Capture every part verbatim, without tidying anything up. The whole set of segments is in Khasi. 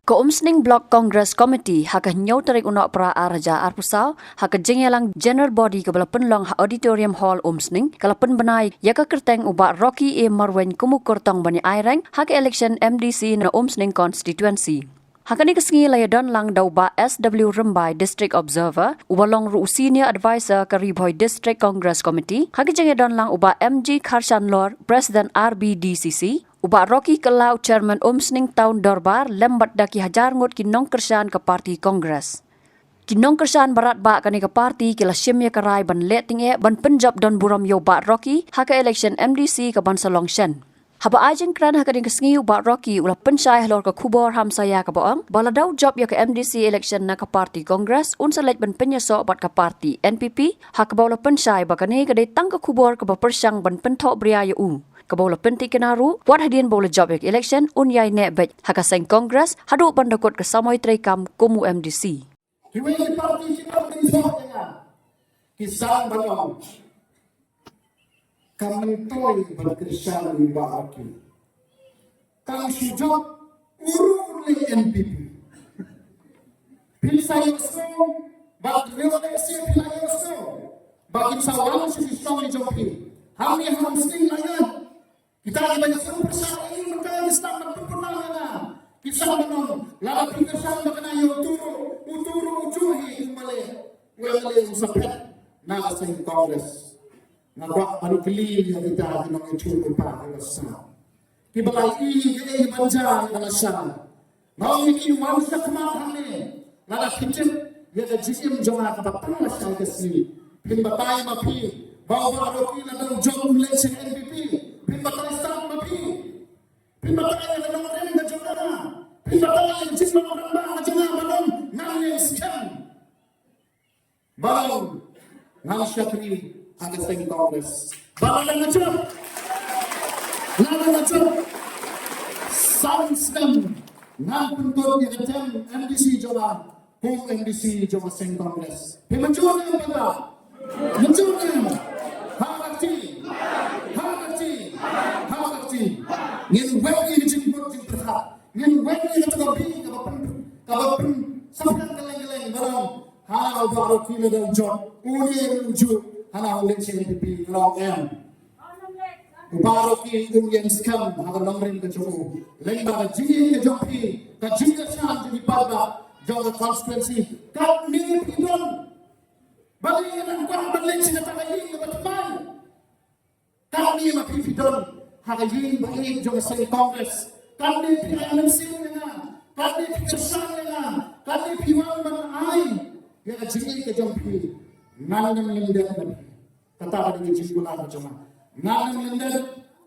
Ka Umsning Block Congress Committee ha ka hynñiew tarik u Nohprah ar hajar arphew saw, ha ka jingïalang General Body kaba la pynlong ha Auditorium Hall Umsning, ka la pynbna ïa ka kyrteng u Bah Rocky A Marwein kum u kyrtong ban ïa aireng ha ka election M D C na Umsning Constituency. Ha kane ka sngi la ïadon lang da u Bah S W Rymbai, District Observer, uba long ruh u Senior Advisor ka Ri Bhoi District Congress Committee, ha ka jingïadon lang u Bah M G Kharshanlor, President R B D C C, u Bah Rocky Kylla, u Chairman Umsning Town Dorbar, lem bad da ki hajar ngut ki nongkyrshan ka party Congress. Ki nongkyrshan baroh ba kane ka party ki la shim ïa ka rai ban leh tyngeh ban pynjop don burom ïa u Bah Rocky ha ka election M D C kaban sa long shen. Haba ai jingkren ha kane ka sngi, u Bah Rocky u la pynshai halor ka khubor hamsaïa kaba ong ba lada u jop ïa ka M D C election na ka party Congress, un sa leit ban pynïasoh bad ka party N P P, ha kaba u la pynshai ba kane ka dei tang ka khubor kaba pyrshang ban pynthohbria ïa u. Kaba u la pyntikna ruh, wat hadien ba u la jop ïa ka election, un ïai neh beit ha ka seng Congress haduh ban da kut ka samoi treikam kum u M D C. Kiwei ki party ki ong, ki ong, ki ong, ki sang ban ong, kam myntoi ban kyrshan ïa u Bah Rocky. Tang shu jop u ruh u leit N P P. Phin sa ïohsngew, bad lehse phi la ïohsngew ba kin sa wan sha ki shnong jong phi. Hangne ha Umsning la ïa kita kiba ïaseng pyrshah ïa u mynta ki sdang ban pynpynlang ïa nga. Ki sdang ban ong, lada phi kyrshan ba kane ïa utu ruh, utu ruh u juh hi, u M L A, u M L A u sa phet na ka seng Congress. Nga kwah ban kylli ïa kita ki nongïathuhlypa kiba sah, kiba la ïohi ïa kaei ban jia ïa ka lashai. Nga ong ïa ki, wan sha khmat hangne, lada phi tip ïa ka jingim jong nga kaba tang lashai ka sngi, phin batai ma phi ba u Bah Rocky lada u jop un leit sha N P P. Phin batai sat ma phi. Phin batai ïa ka nongrim ka jong nga. Phin batai ïa ka jinglong rangbah ka jong nga, ba long ngan ïeng skhem. Ba long ngan shakri ha ka seng Congress. Ba long ngan jop, ngan jop san snem, ngan pynkut ïa ka term M D C jong nga kum M D C jong ka seng Congress. Phi mynjur ne em, mynjur ne em? Ha ka kti, ha ka kti, ha ka kti. Ngin weng ïa ka jingmut jingpyrkhat, ngin weng ïa kata ka bri kaba pyn, kaba pynsaphriang kylleng kylleng, ba long, ha u Bah Rocky lada u jop, une u juh, hana u leit sha N P P, ngan ong em. U Bah Rocky un ïeng skhem ha ka nongrim ka jong u. Lyngba ka jingïeit ka jong phi, ka jingkyrshan jong ki paidbah jong ka constituency, katne phi don. Balei ngan kwah ban leit sha kata ka ïing kaba thymmai? Katne ma phi phi don ha ka ïing ba ïeit jong ka seng Congress. Katne phi ai mynsiem ïa nga, katne phi kyrshan ïa nga, katne phi wan ban ai ïa ka jingïeit ka jong phi. Ngan ym lyndet na phi. Kata ka dei ka jingkular ka jong nga. Ngan ym lyndet,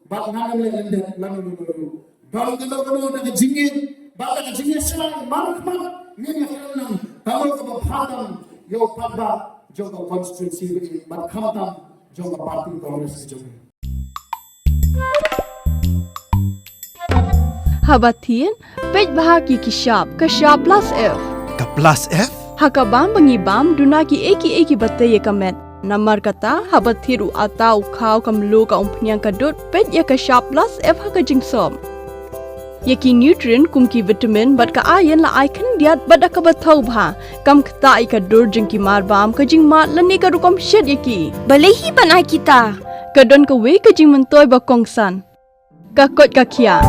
bad ngan ym leh lyndet lano lano. Don kano kano da ka jingïeit bad da ka jingïashai markhmat, ngin ïa kren lang kano kaba bha tam ïa u paidbah jong ka constituency bad khamtam jong ka party Congress ka jong ngi. Haba thied, peit bha ki ki shap, ka shap plus F. Ka plus F? Ha ka bam ba ngi bam, duna kiei kiei kiba tei ïa ka met. Namar kata, haba thied u atta, u khaw, ka mluh, ka umphniang, ka dud, peit ïa ka shap plus F ha ka jingsop. Ïa ki nutrient kum ki vitamin bad ka iron la ai khyndiat bad da kaba thaw bha. Kam ktah ïa ka dur jong ki mar bam, ka jingmad lane ka rukom shet ïa ki. Balei hi ban ai kita? Ka don kawei ka jingmyntoi ba kongsan. Ka koit ka khiah.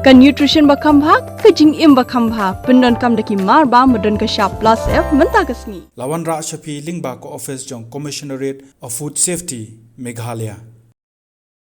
Ka nutrition ba kham bha, ka jingim ba kham bha. Pyndonkam da ki mar bam ba don ka shap plus F mynta ka sngi. La wanrah sha phi lyngba ka office jong Commissionerate of Food Safety, Meghalaya.